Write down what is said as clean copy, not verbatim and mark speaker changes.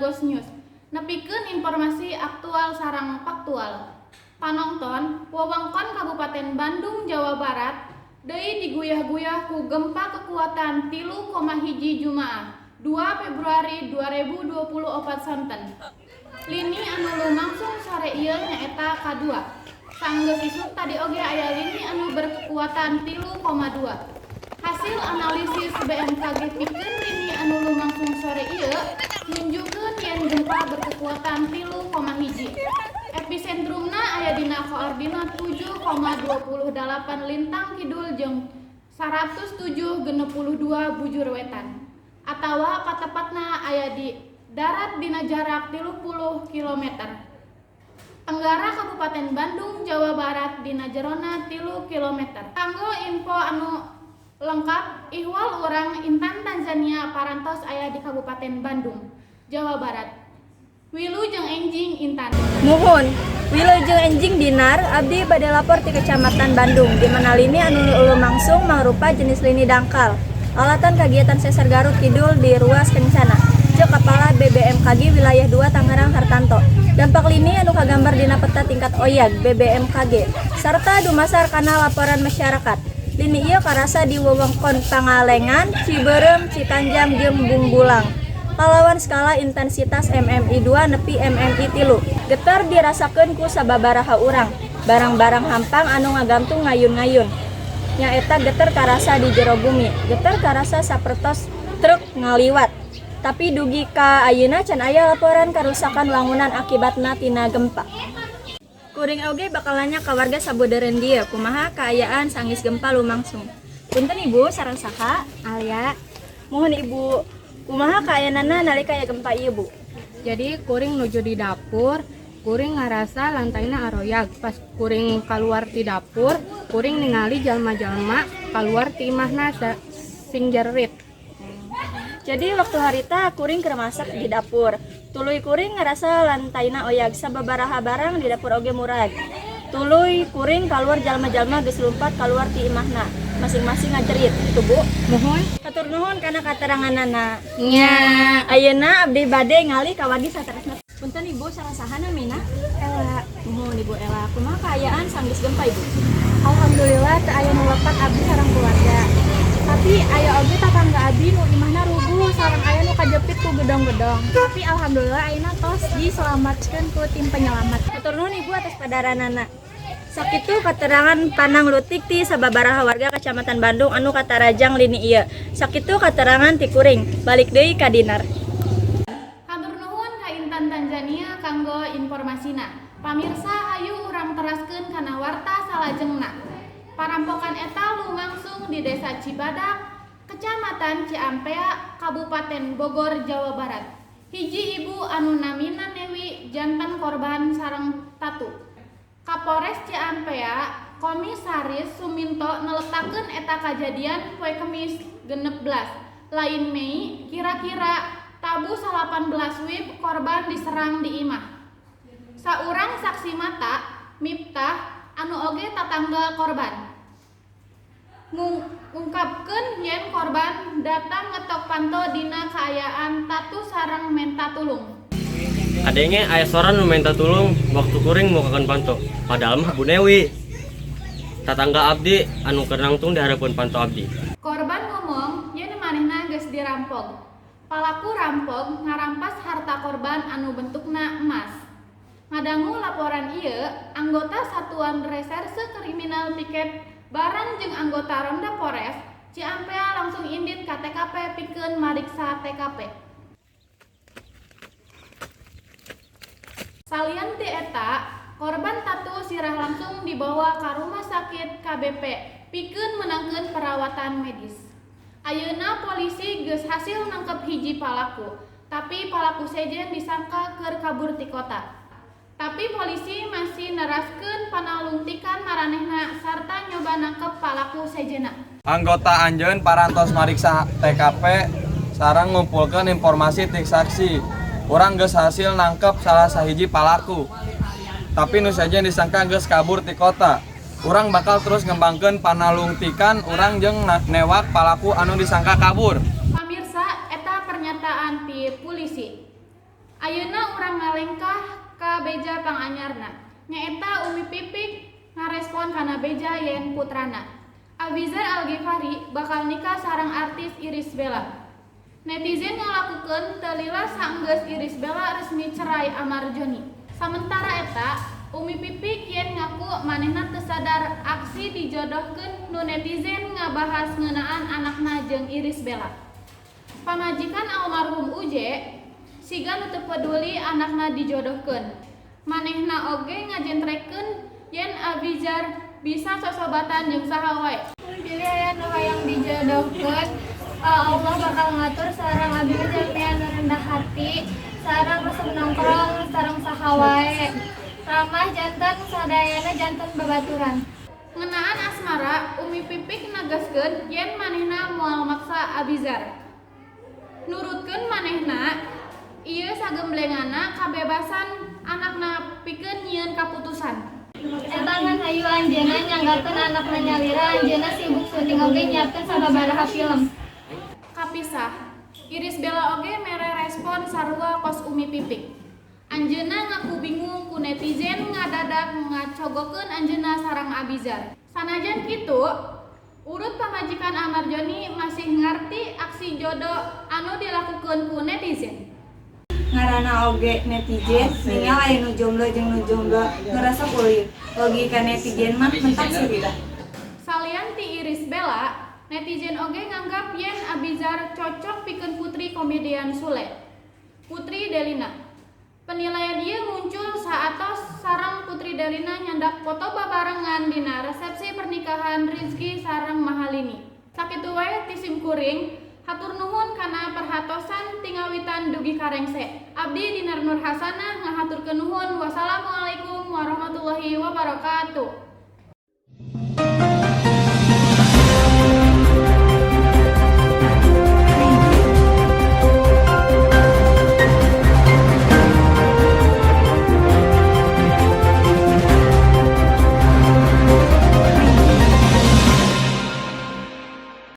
Speaker 1: Ghost News. Nepikeun informasi aktual sareng faktual. Panonton, wewengkon Kabupaten Bandung, Jawa Barat deui diguyah-guyah ku gempa kekuatan 3,1 Jumaah 2 Februari 2024 sonten. Lini anu lumangsung sore ieu nyaeta kadua. Sanggeus isuk tadi oge aya lini anu berkekuatan 3,2. Hasil analisis BMKG pikeun lini anu lumangsung sore ieu nunjukkeun yen gempa berkekuatan 3,1. Episentrumna aya dina koordinat 7,28 lintang kidul jeung 107,62 bujur wetan. Atawa patepatna aya di darat dina jarak 30 km tenggara Kabupaten Bandung, Jawa Barat, dina jerona 3 km. Kanggo info anu lengkap ihwal, urang Intan Tanzania parantos aya di Kabupaten Bandung, Jawa Barat. Wilujeng enjing, Intan.
Speaker 2: Muhun, wilujeng enjing, Dinar. Abdi bade lapor ti Kecamatan Bandung, di mana lini anu lumangsung mangrupa jenis lini dangkal. Alatan kegiatan sesar Garut Kidul di ruas Kencana. Cek Kepala BBMKG Wilayah 2 Tangerang, Hartanto. Dampak lini anu kagambar dina peta tingkat oyag BBMKG sarta dumasar kana laporan masyarakat. Lini ieu karasa di wewengkon Pangalengan, Cibeureum, Cikanjang jeung Bungbulang kalawan skala intensitas MMI 2 nepi MMI 3. Getar dirasakeun ku sababaraha urang. Barang-barang hampang anu ngagantung ngayun-ngayun. Nyaeta geter karasa di jero bumi. Geter karasa sapertos truk ngaliwat. Tapi dugi ka ayeuna can aya laporan karusakan wangunan akibatna tina gempa. Kuring oge bakal nanya ka warga sabudeureun dieu kumaha kaayaan sanggeus gempa lumangsung. Punten, Ibu, sareng saha?
Speaker 3: Alia.
Speaker 2: Muhun, Ibu, kumaha kaayaanana nalika aya gempa ieu, Bu?
Speaker 3: Jadi kuring nuju di dapur, kuring ngarasa lantaina aroyag. Pas kuring keluar di dapur, kuring ningali jalma-jalma keluar ti imahna sing jerit.
Speaker 2: Jadi waktu harita kuring keur masak di dapur. Tuluy kuring ngerasa lantaina oyag, sababaraha barang di dapur oge murag. Tuluy kuring keluar, jalma-jalma geus lumpat keluar ti imahna. Masing-masing ngajerit itu, Bu.
Speaker 3: Muhun.
Speaker 2: Hatur nuhun kana kateranganana.
Speaker 3: Nya.
Speaker 2: Ayeuna abdi bade ngalih ka wargi saterasna. Punten, Ibu, sareng saha namina?
Speaker 4: Ela.
Speaker 2: Muhun, Ibu Ela, kumaha kaayaan sanggeus gempa, Ibu?
Speaker 4: Alhamdulillah teu aya nu lepat abdi sareng keluarga. Tapi aya oge tatangga abdi nu imahna rubuh sareng aya nu kajepit ku gedong-gedong. Tapi alhamdulillah ayeuna tos diselamatkeun ku tim penyelamat.
Speaker 2: Hatur nuhun, Ibu, atas padaranana. Sakitu katerangan pananglutik ti sababaraha warga Kecamatan Bandung anu katarajang lini ieu. Sakitu katerangan ti kuring. Balik deui ka Dinar.
Speaker 1: Hatur nuhun ka Intan Tanzania kanggo informasina. Pamirsa, hayu urang teraskeun kana warta salajengna. Parampokan eta lumangsung di Desa Cibadak, Kecamatan Ciampea, Kabupaten Bogor, Jawa Barat. Hiji ibu anu namina Newi janten korban sareng tatu. Kapolres Ciampea, Komisaris Suminto, neletakeun eta kajadian poe Kemis 16 lain Mei kira-kira tabuh 18 WIB korban diserang di imah. Saurang saksi mata, Miftah, anu oge tatangga korban, ngungkapkeun yen korban datang ngetok panto dina kaayaan tatu sareng menta tulung.
Speaker 5: Kadenge aya sora nu minta tulung waktu kuring mukakeun panto. Padahal mah Bu Newi, tatangga abdi anu keur nangtung di hareupeun panto abdi.
Speaker 1: Korban ngomong yen manehna geus dirampok. Palaku rampok ngarampas harta korban anu bentukna emas. Ngadangu laporan ieu, anggota Satuan Reserse Kriminal Piket bareng jeung anggota Ronda Polres Ciampea langsung indit ka TKP pikeun mariksa TKP. Salian ti eta, korban tatu sirah langsung dibawa ka Rumah Sakit KBP pikeun meunangkeun perawatan medis. Ayeuna polisi geus hasil nangkep hiji palaku, tapi palaku sejen disangka keur kabur ti kota. Tapi polisi masih neraskeun panalungtikan maranehna sarta nyoba nangkep palaku sejenna.
Speaker 6: Anggota anjeun parantos mariksa TKP sareng ngumpulkeun informasi ti saksi. Urang geus hasil nangkep salah sahiji palaku. Tapi nu sejen disangka geus kabur ti kota. Urang bakal terus ngembangkeun panalungtikan urang jeung newak palaku anu disangka kabur.
Speaker 1: Pamirsa, eta pernyataan ti polisi. Ayeuna urang ngalengkah ka beja panganyarna. Nyaeta Umi Pipik ngarespon kana beja yen putrana Abizar Al Ghifari bakal nikah sareng artis Irish Bella. Netizen ngalakukeun teu lila saenggeus Irish Bella resmi cerai Amar Joni. Samentara eta, Umi Pipik yen ngaku manehna teu sadar aksi dijodohkeun nu netizen ngabahas ngeunaan anakna jeung Irish Bella. Pamajikan almarhum Uje siga nu teu peduli anakna dijodohkeun. Manehna oge ngajentrekeun yen Abizar bisa sosobatan jeung saha wae.
Speaker 7: Bilih aya nu hayang dijodohkeun, Allah bakal ngatur. Sareng abi mah jalmi anu rendah hati, sareng resep nongkrong sareng saha wae, ramah, janten sadayana janten babaturan.
Speaker 1: Ngeunaan asmara, Umi Pipik negaskeun yen manehna moal maksa Abizar. Nurutkeun manehna, ieu sagemblenganna kabebasan anakna pikeun nyieun kaputusan.
Speaker 7: Eta ngan hayu anjeunna nyanggakeun anakna nyalira, anjeunna sibuk syuting oge nyiapkeun sababaraha film.
Speaker 1: Kapisah, Irish Bella oge mere respon sarua kos Umi Pipik. Anjeunna ngaku bingung ku netizen ngadadak ngacogokeun anjeunna sareng Abizar. Sanajan kitu, urut pamajikan Amar Joni masih ngarti aksi jodoh anu dilakukeun ku netizen.
Speaker 8: Ngaranna oge netizen, ningal aya nu jomblo jeung nu jomblo nu resep ulin. Logika netizen mah mentak sirita.
Speaker 1: Salian ti Irish Bella, netizen oge nganggap yen Abizar cocok pikeun putri komedian Sule, Putri Delina. Penilaian ieu muncul saatos sareng Putri Delina nyandak foto babarengan dina resepsi pernikahan Rizky sareng Mahalini. Sakitu wae ti sim kuring, hatur nuhun kana perhatosan ti ngawitan dugi ka rengse. Abdi Dinar Nur Hasanah ngahaturkeun nuhun. Wassalamualaikum warahmatullahi wabarakatuh.